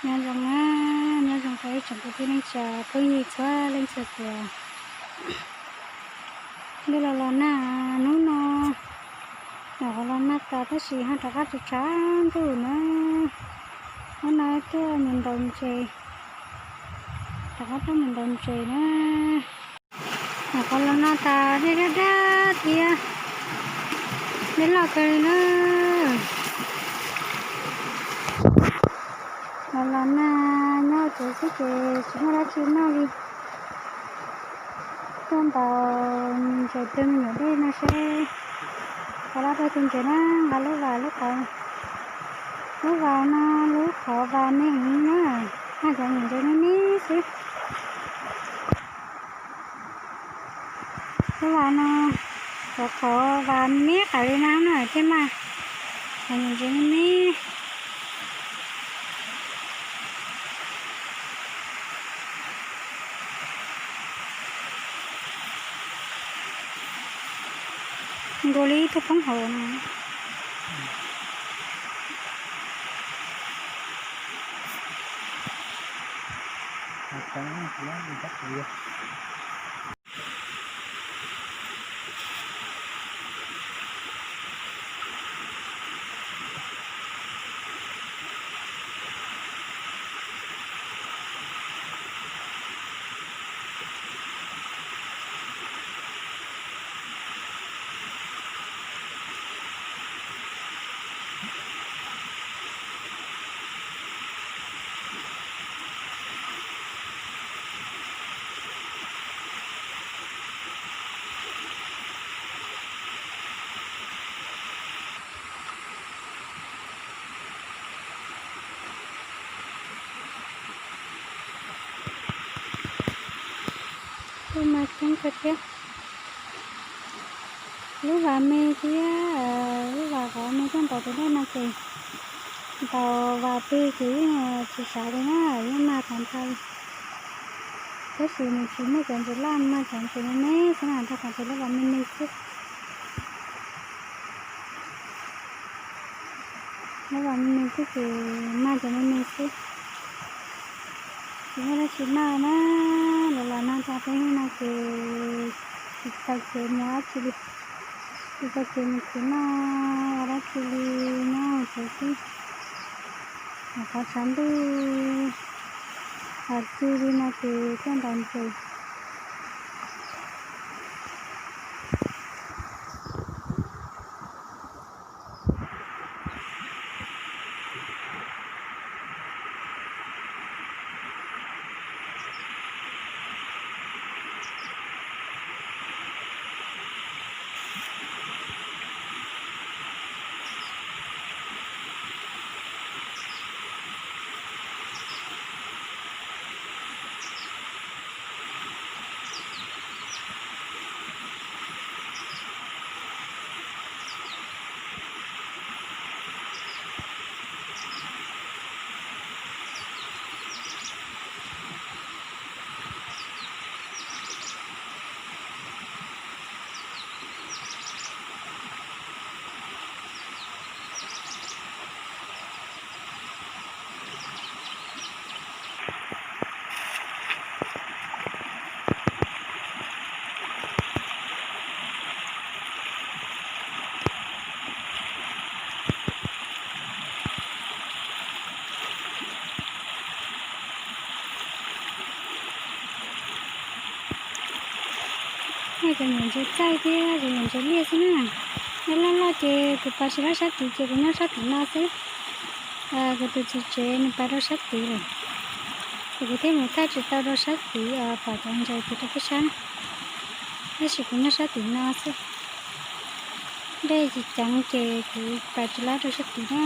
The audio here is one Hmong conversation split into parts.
Nyob zoo na, nyob zoo rau ib tsoom kwv tij neej tsa phooj ywg txhua leej txhua tus. Ntuj los los nag hnub no, nyuam qhuav los nag tas tab sis ho rov qab tshav tshav ntuj na. Hnub no tuaj mus ntaus ntses, rov qab tuaj mus ntaus ntses na. Nyuam qhuav los nag tas dej daj daj thiab, dej loj kawg li na. Los los nag nyob hauv tsev xwb ces tsis muaj dab tsi noj li. Tuaj ntaus ntses pw me nyuam dej no seb puas loj dua tus ntses na. Nqa lub vas lub qhov, lub vas no lub qhov vas me heev na, noj cov nyuam ntses me me xwb. Lub vas no, qhov qhov vas me me qawm li no na thiaj maj, cov nyuam ntses me me. Nkaus li ib tug poob hauv no. Tuaj mas coob kawg thiab. Lub vas me thiab, lub vas qhov me tuaj ntaus tus dej no ces ntaus vas pw ces yeej tsis sawv li na, yeej mag tag nrho li. Tab sis nws tsis muaj cov ntses loj, mag cov ntses me me xwb na, rau qhov tias lub vas me me xwb. Lub vas me me xwb ces mag cov me me xwb. Tsis muaj dab tsi noj na, los los nag tas peb hnub no ces tsis tau kev mus dab tsi li, tsis tau kev mus khwv noj ua dab tsi li, nyob hauv tsev xwb. Nyuam qhuav tshav ntuj, hos ci li no ces tuaj ntaus ntses. Cov nyuam ntses txaij thiab cov nyuam ntses liaj xwb na. Nyob loj loj ces kuv pais tsis laib sab tid ces kuv nyob sab tim no xwb. Kuv tus txiv tsev nws pais rau sab tid lawm, ces kuv thiaj mus thaij tsis tau rau sab tid, pom cov ntses ces rau peb sab, tab sis kuv nyob sab tim no xwb. Dej tsis ceev ces kuv pais tsis laib rau sab tid na.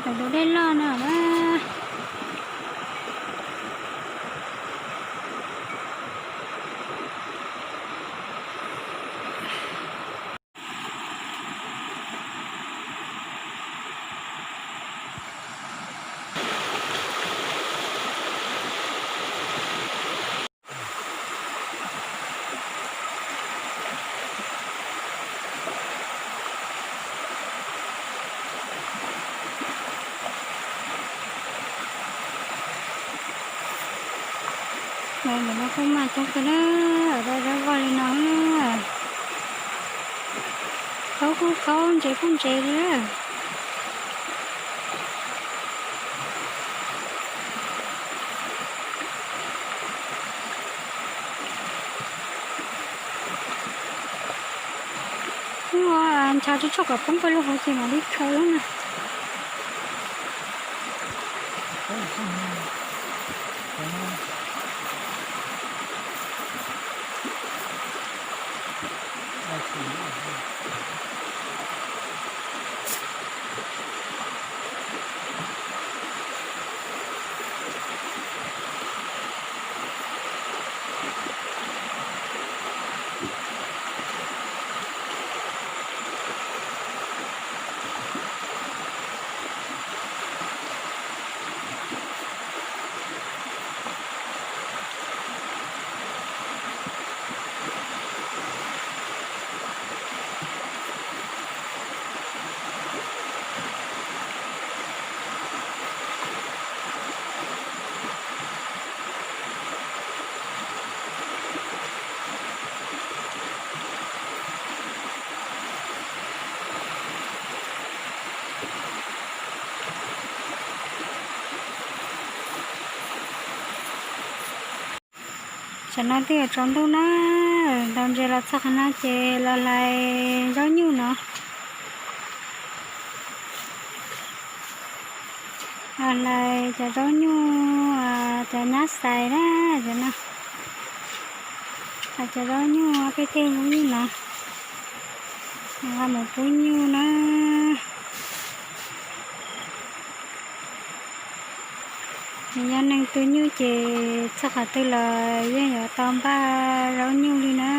Tawm tus dej loj no na. Ntawm no kuj mag coob kawg na, da dawb vog li no. Khaub kuj khaub, ntses kuj ntses li. Ua, ntshav tsis tshua kom poob pawg lug hauv ces mam li khaws lub na. Tam no twb yuav tsaus ntuj na, ntaus ntses los txog qhov no ces los hlais zaub nyuj no. Los hlais cov zaub nyuj, cov nyab xais na, cov no. Hlais cov zaub nyuj, peb tej zaub nyuj no. Los mus pub nyuj na. Nws yog neeg tu nyuj ces txog qhov twg los yeej yuav tau npaj zaub nyuj li na.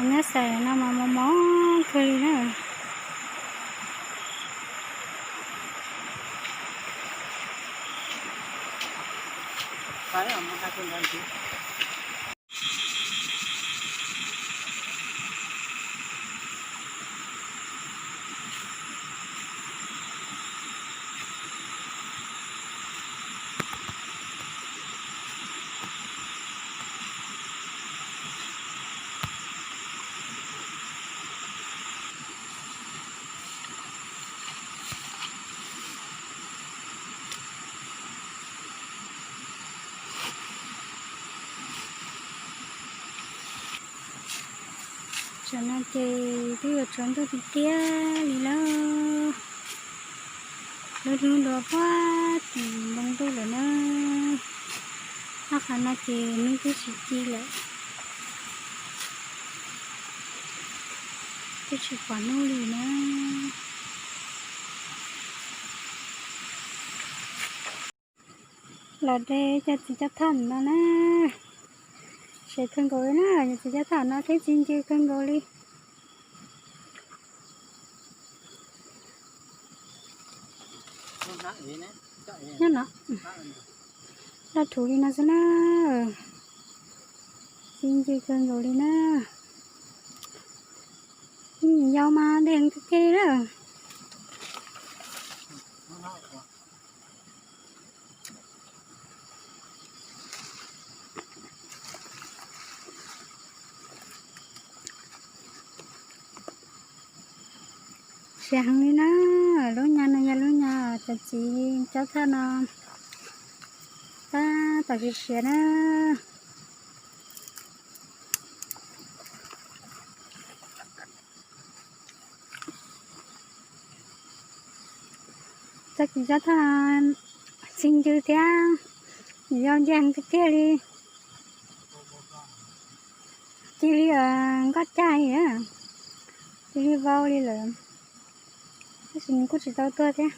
Nyab xais no mas mos mos kawg li na. Tam no ces twb yuav tsaus ntuj tiag tiag li lawm. Lub hnub dua puag tim npoo ntuj lawm na. Ob qhov no ces hnub twb tsis ci lawm, twb tsis pom hnub li na. Los de cov txiv cov thaj no na, sev kawg nkaus li na, cov txiv cov thaj no thiab txi ncw kawg nkaus li. Nyob no, loj thuv li no xwb na, txi ncw kawg nkaus li na. Yau mas de heev tiag tiag li na. Siav heev li na, lub nyab no yog lub nyab cov txiv cob thaj no, tab tom siav siav na. Txoj kev cob thaj txi ncw thiab yau ntsia heev tiag tiag li. Cia li nkoj cag li, cia li vau li lawm, tab sis nws kuj tsis tau tuag thiab.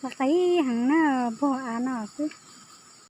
Qis heev na, puag av no xwb.